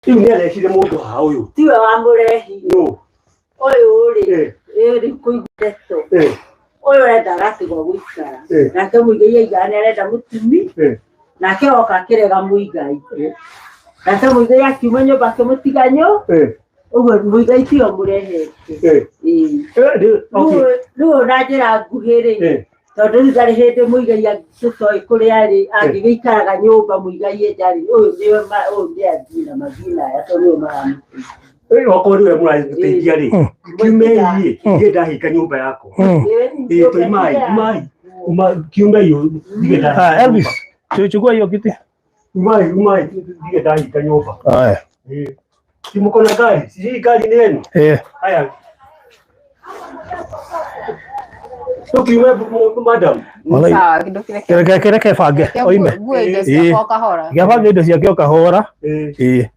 Rĩu nĩ arehire mũndũ haha ũyũ. Tiwe wamũrehi. Nũ? Ũyũ rĩ, Eh. ĩ rĩu kũigua ndeto. Eh. Ũyũ ũrenda agatigwo gũikara. Eh. Nake Mũigai aigaga nĩ arenda mũtumi. Eh. Nake oka akĩrega Mũigai. Eh. Nake Mũigai akiuma nyũmba akĩmũtiga nyũ. Eh. Ũguo Mũigai tiwe mũrehete. Eh. Ĩĩ. Eh, okay. Rĩu na njĩra nguhĩ rĩ, Eh. tondũ rĩu ndarĩ hĩndĩ Mũigai tũtoĩ kũrĩa arĩ angĩgĩikaraga nyũmba Mũigai ĩ ndarĩ ũyũ nĩwe ũyũ nĩ athiĩ na mathiĩ na aya tondũ nĩwe maramũteithia. Eh, okorwo nĩwe mũramũteithia rĩ, kiumei ĩ, niĩ ndahinga nyũmba yakwa. Ĩ, toimai, umai. Uma, kiumei ũ, ndige ndahinga Ah, Elvis, nyũmba. chukua hiyo kiti. Umai, umai, ndige ndahinga nyũmba. Haya. Ĩ. Si mko na gari? Si hii gari ni yenu? Eh. Haya. Tukiume madam. Walai. Sawa, kĩndũ kĩrĩa Reke reke bange oime. Nguo indo Ĩĩ. ciakwa o kahora. Gĩabange indo ciake o kahora. Eh. Ĩĩ.